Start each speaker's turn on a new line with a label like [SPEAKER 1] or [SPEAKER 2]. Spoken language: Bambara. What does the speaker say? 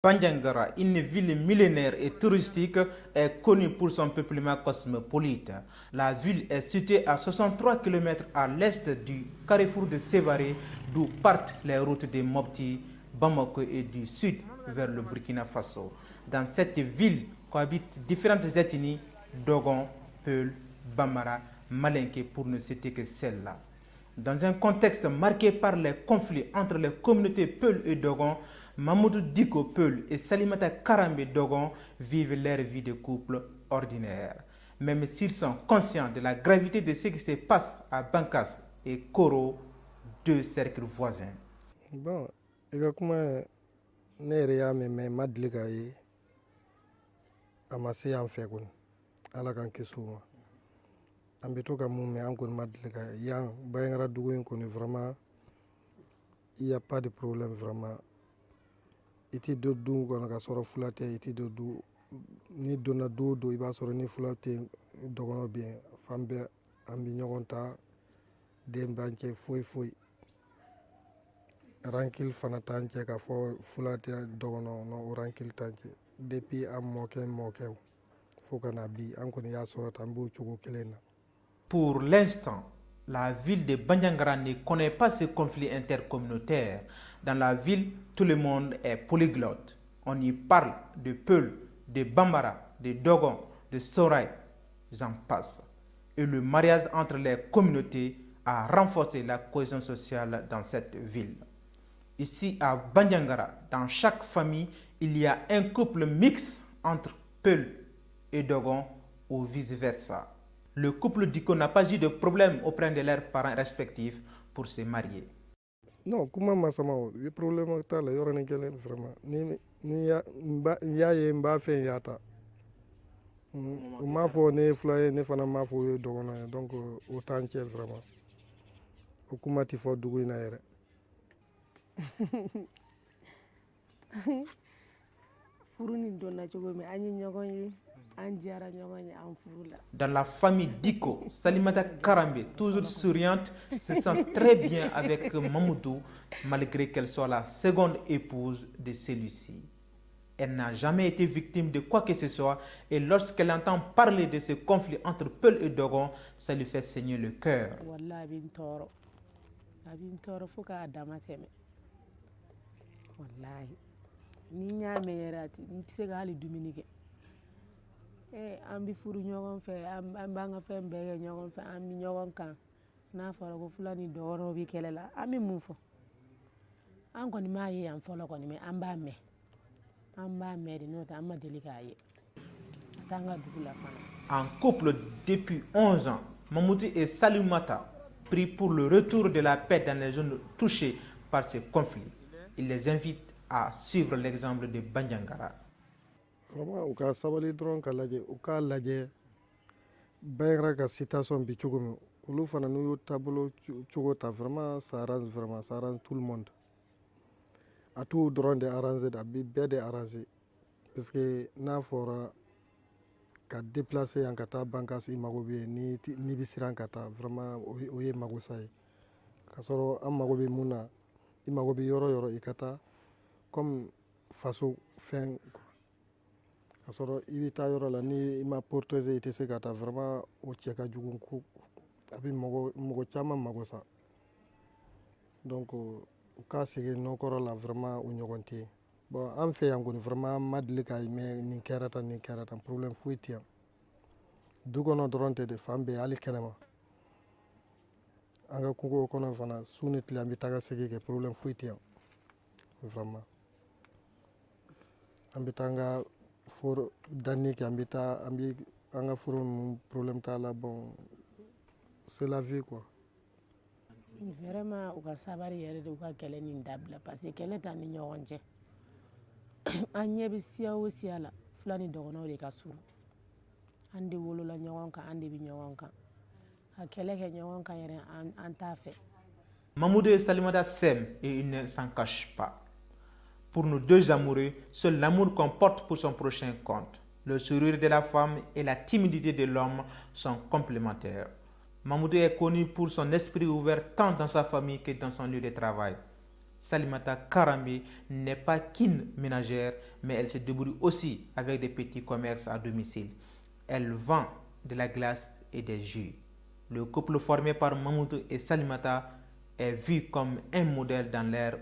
[SPEAKER 1] Bandiagara, une ville millénaire et touristique, est connue pour son peuplement cosmopolite. La ville est située à 63 km à l'est du carrefour de Sévaré, d'où partent les routes de Mopti, Bamako et du sud vers le Burkina Faso. Dans cette ville cohabitent différentes ethnies, Dogon, Peul, Bambara, Malinké, pour ne citer que celles-là. Dans un contexte marqué par les conflits entre les communautés Peul et Dogon, Mamoudou Diko Peul et Salimata Karambe Dogon vivent leur vie de couple ordinaire. Même s'ils sont conscients de la gravité de ce qui se passe à Bankas et Koro, deux cercles voisins.
[SPEAKER 2] Bon, i ka kuma ne yɛrɛ y'a mɛn, mais ma deli k'a ye. A ma se yan fɛ kɔni, Ala k'an kisi o ma. An bɛ to ka mun mɛn, an kɔni ma deli ka ye yan. Bandiagara dugu in kɔni, vraiment, il y a pas de problème, vraiment. I ti don du kɔnɔ ka sɔrɔ fula tɛ, i ti don du, n'i donna du o du, i b'a sɔrɔ ni fula tɛ yen, dɔgɔnɔ bɛ yen. Fan bɛɛ an bɛ ɲɔgɔn ta, den b'an cɛ, foyi foyi rancune fana t'an cɛ k'a fɔ fula tɛ dɔgɔnɔ. Non, o rancune t'an cɛ. Depuis an mɔkɛ mɔkɛw fo ka na bi, an kɔni y'a sɔrɔ tan, an b'o cogo kelen na.
[SPEAKER 1] Pour l'instant, la ville de Bandiagara ne connaît pas ce conflit intercommunautaire. Dans la ville, tout le monde est polyglotte. On y parle de Peul, de Bambara, de Dogon, de Sonraï, j'en passe. Et le mariage entre les communautés a renforcé la cohésion sociale dans cette ville. Ici à Bandiagara, dans chaque famille, il y a un couple mixte entre Peul et Dogon ou vice-versa. Le couple Diko n'a pas eu de problème auprès de leurs parents respectifs pour se marier.
[SPEAKER 2] Non, kuma ma sama o ye problème t'a la yɔrɔnin kelen. Vraiment, ni ya n y'a ye n b'a fɛ n y'a ta. U m'a fɔ ne ye fula ye, ne fana m'a fɔ o ye dɔgɔnɔ ye, donc o t'an cɛ. Vraiment, o kuma ti fɔ dugu in na yɛrɛ.
[SPEAKER 3] Furu nin donna cogo min, an ye ɲɔgɔn ye, an diyara ɲɔgɔn ye, an furu la.
[SPEAKER 1] Dans la famille Diko, Salimata Karambe, toujours souriante, se sent très bien avec Mamoudou, malgré qu'elle soit la seconde épouse de celui-ci. Elle n'a jamais été victime de quoi que ce soit et lorsqu'elle entend parler de ce conflit entre Peul et Dogon, ça lui fait saigner le cœur.
[SPEAKER 3] Wallahi, a bɛ n tɔɔrɔ, a bɛ n tɔɔrɔ fo k'a dama tɛmɛ. Wallahi, ni n y'a mɛn yɛrɛ, a n tɛ se ka hali dumuni kɛ. An bɛ furu ɲɔgɔn fɛ, an b'an ka fɛn bɛɛ kɛ ɲɔgɔn fɛ, an bɛ ɲɔgɔn kan. N'a fɔra ko fula ni dɔgɔnɔw bɛ kɛlɛ la, an bɛ mun fɔ? An kɔni m'a ye yan fɔlɔ kɔni, mais an b'a mɛn, an b'a mɛn de, n'o tɛ an ma deli k'a ye. A t'an ka dugu la fana.
[SPEAKER 1] En couple depuis 11 ans, Mamoudou et Salimata prient pour le retour de la paix dans les zones touchées par ce conflit. Il les invite à suivre l'exemple de Bandiagara.
[SPEAKER 2] Vraiment, u ka sabali dɔrɔn ka lajɛ, u k'a lajɛ Bandiagara ka situation bi cogo min, olu fana n'u y'o taabolo cogo ta, vraiment, ça arrange, vraiment, ça arrange tout le monde. A t'u dɔrɔn de arranger, a bi bɛɛ de arranger, parce que n'a fɔra ka déplacer yan ka taa Bankas, i mago bɛ yen, n'i bɛ siran ka taa, vraiment, o ye magosa ye. K'a sɔrɔ an mago bɛ mun na, i mago bɛ yɔrɔ o yɔrɔ, i ka taa comme faso fɛn quoi. K'a sɔrɔ i bɛ taa yɔrɔ la, ni i ma protéger, i tɛ se ka taa. Vraiment, o cɛ ka jugu ko a bɛ mɔgɔ mɔgɔ caman mago sa. Donc u ka segin nɔkɔrɔ la, vraiment, o ɲɔgɔn tɛ yen. Bon, an fɛ yan kɔni, vraiment, an ma deli k'a mɛn nin kɛra tan, nin kɛra tan, problème foyi tɛ yan. Du kɔnɔ dɔrɔn tɛ de, fan bɛɛ, hali kɛnɛma, an ka kungo kɔnɔ fana, su ni tile an bɛ taa ka segin kɛ, problème foyi tɛ yan. Vraiment, an bɛ taa an ka foro danni kɛ, an bɛ taa an bɛ an ka foro ninnu, problème t'a la. Bon, c'est la vie, quoi.
[SPEAKER 3] Vraiment, u ka sabari yɛrɛ de, u ka kɛlɛ nin dabila, parce que kɛlɛ t'an ni ɲɔgɔn cɛ. An ɲɛ bɛ siya o siya la, fula ni dɔgɔnɔw de ka surun. An de wolola ɲɔgɔn kan, an de bɛ ɲɔgɔn kan, ka kɛlɛ kɛ ɲɔgɔn kan yɛrɛ, an t'a fɛ.
[SPEAKER 1] Mamoudou et Salimata s'aiment et ils ne s'en cachent pas. Pour nos deux amoureux, seul l'amour qu'on porte pour son prochain compte. Le sourire de la femme et la timidité de l'homme sont complémentaires. Mamoudou est connu pour son esprit ouvert tant dans sa famille que dans son lieu de travail. Salimata Karambi n'est pas qu'une ménagère, mais elle se débrouille aussi avec des petits commerces à domicile. Elle vend de la glace et des jus. Le couple formé par Mamoudou et Salimata est vu comme un modèle dans l'aire.